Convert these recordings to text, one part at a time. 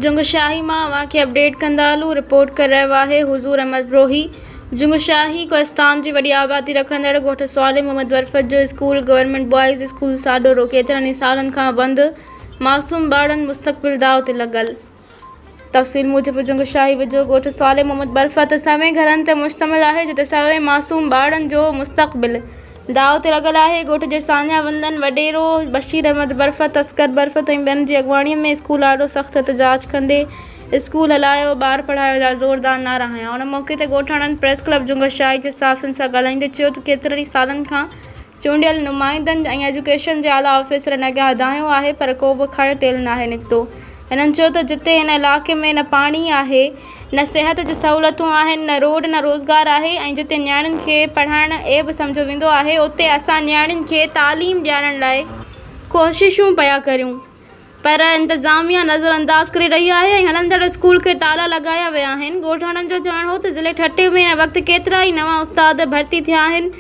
جنگشاهي مان اوهان کي اپڊيٽ ڪندا هلون رپورٽ ڪري رهيو آهي حضور احمد بروهي جنگشاهي ڪوهستان جي وڏي آبادي رکندڙ ڳوٺ صالح محمد برفت جو اسڪول گورنمينٽ بوائز اسڪول ساڏورو ڪيترن ئي سالن کان بند معصوم ٻارڙن مستقبل داء تي لڳل. تفصيل موجب جنگ شاهي ويجهو ڳوٺ صالح محمد برفت سوين گهرن تي مشتمل آهي جتي سوين معصوم ٻارڙن جو مستقبل داء تي لڳل آهي ڳوٺ جي ساڃاهه وندن وڏيرو بشير احمد برفت، اصغر برفت ۽ ٻين جي اڳواڻي ۾ اسڪول آڏو سخت احتجاج ڪندي اسڪول هلايو ٻار پڙهايو جا زوردار نعرا هنيا ان موقعي تي ڳوٺاڻن پريس ڪلب جنگ شاهي جي صحافين سان ڳالهائيندي چيو ته ڪيترن ئي سالن کان چونڊيل نمائندن ۽ ايجوڪيشن جي اعليٰ آفيسرن اڳيان دانهيو آهي پر ڪو به کڙ تيل ناهي نڪتو. هنن چيو ته جتي هن علائقي ۾ نه پاڻي آهي، نه صحت جون سهولتون آهن، نه روڊ نه روزگار آهي ۽ جتي نياڻين کي پڙهائڻ عيب سمجهيو ويندو آهي اتي اسان نياڻين کي تعليم ڏيارڻ لاء ڪوششون پيا ڪريون. پر انتظاميا نظرانداز ڪري رهي آهي ۽ هلندڙ اسڪول کي تالا لڳايا ويا آهن ڳوٺاڻن جو چوڻ هو ته ضلعي ٺٽي ۾ هن وقت ڪيترائي نوان استاد ڀرتي ٿيا آهن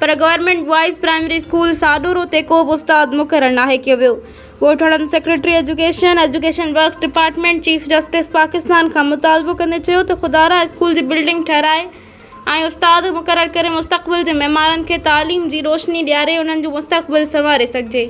پر government boys primary school Sadoro تي ڪو به استاد مقرر ناهي ڪيو ويو ڳوٺاڻن secretary education education works department chief justice Pakistan کان مطالبو ڪندي چيو ته خدارا اسڪول جي بلڊنگ ٺهرائي ۽ استاد مقرر ڪري مستقبل جي معمارن کي تعليم جي روشني ڏياري انهن جو مستقبل سنواري سگهجي.